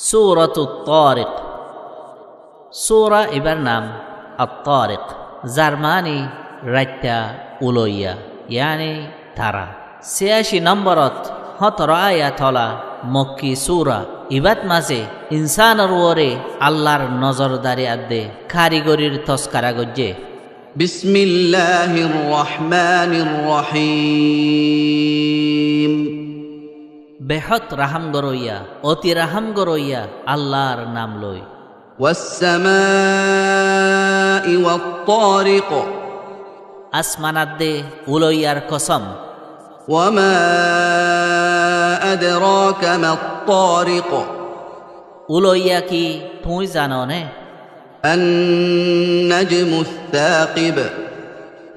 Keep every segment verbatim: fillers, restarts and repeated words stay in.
Suratut Tariq. Sura ibar nam At-Tariq, zar mani raitta uloiya, yáni tara. Siyaci nomborot hótoro ayat ola Mokki sura. Ibat maze insánor uore Allar nozordari adde karigorir toskara goijje. بسم الله الرحمن الرحيم. Behód rahám goróiya, oti rahám goróiya Allar nam loi. والسماء والطارق. Asman adde uloiyar kosom. وما أدراك ما الطارق. Uloiya ki tuñí zano né? النجم الثاقب.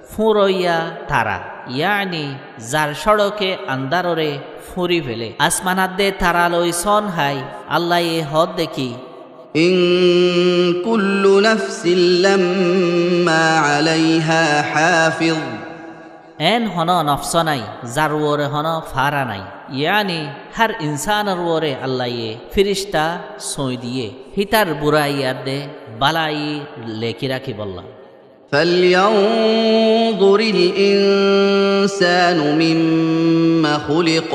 Fúñroiya tara, yáni zar córoke andarore fúñri fele. Asman adde tara loi són hái, Allaye hoódde ki? إن كل نفس لما عليها حافظ. Eén honó nofsó nái, zar uore honó fára nái. Yáni hár insánor uore Allaye fíricta sói diyé, hítar burai adde balai leki rakíbolla. فلينظر الإنسان مم خلق.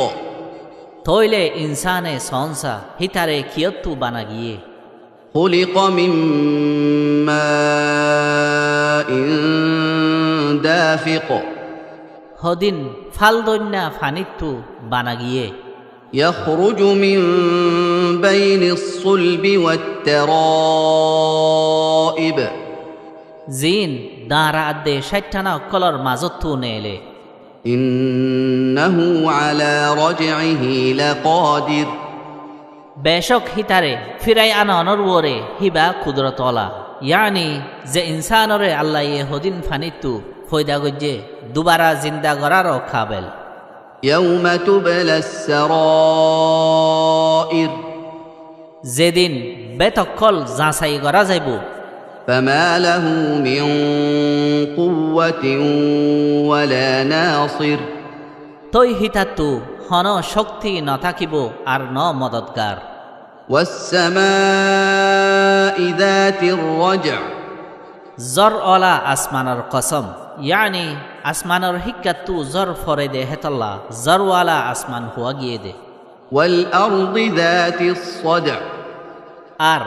Tóile insáne sónsa, hítare kiyóttu bana giyé. خلق من ماء دافق. Hodin fál doinna fanittu bana giyé. يخرج من بين الصلب والترائب. Ziín dañra adde cáittana ókkolor mazóttu neele. إنه على رجعه لقادر. Becók hítare fírai anonor uore híba kudrot ola, yáni ze insánoré Allaye hodin fanittu foida goijjé, dubara zinda goráró kabel. يوم تبلى السرائر. Zedin bet ókkol zañsai gorá zaibou. فما له من قوة ولا ناصر. Tói hítattu honó cókti notákibou ar noó modotgar. والسماء ذات الرجع. Zór ola asmanor kosom, yáni asmanor híkkattu zór fore de hétolla zór wala asman huá giyé de. والأرض ذات الصدع. Ar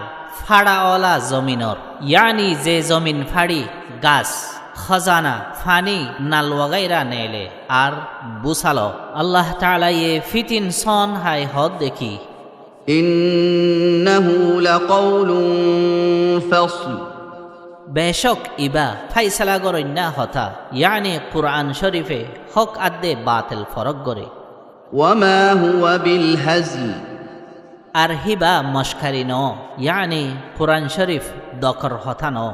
fáça ola zominor, yáni ze zomin fáçi, gas, hózana, faní, nal wagaira neele, ar búsalo. Allah taalaye fítin són hái hoódde ki? إنه لقول فصل. Becók ibá fáisala goróinna hotá, yáni Kuran córife hók adde batel forók goré. وما هو بالهزل. Ar híba mockari noó, yáni Kuran córif dokor hotá noó.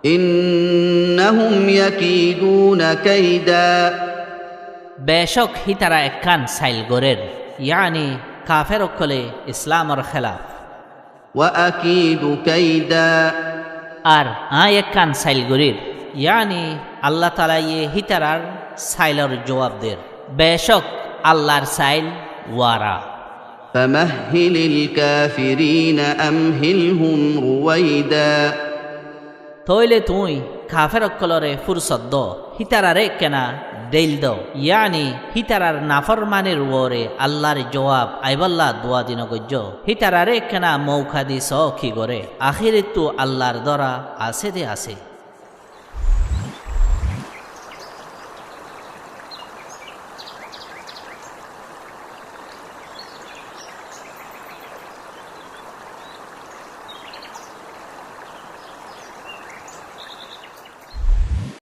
إنهم يكيدون كيدا. Becók hítara ekkán sail gorér, yáni kafer ókkole Islamor hélaf. وأكيد كيدا. Ar aññí ekkán sail gorír, yáni Allah taalaye hítarar sailor juab der. Becók Allar sail wara. فمهل الكافرين أمهلهم رويدا. Tóile tuñí kafer ókkolore fursot do, hítarare ekkena dheil do, yáni hítarar naformanir uore Allar juab aibólla duadi nogoijjó, hítarare ekkena mouka di soó ki goré, ahérittu Allar dóra asé de asé.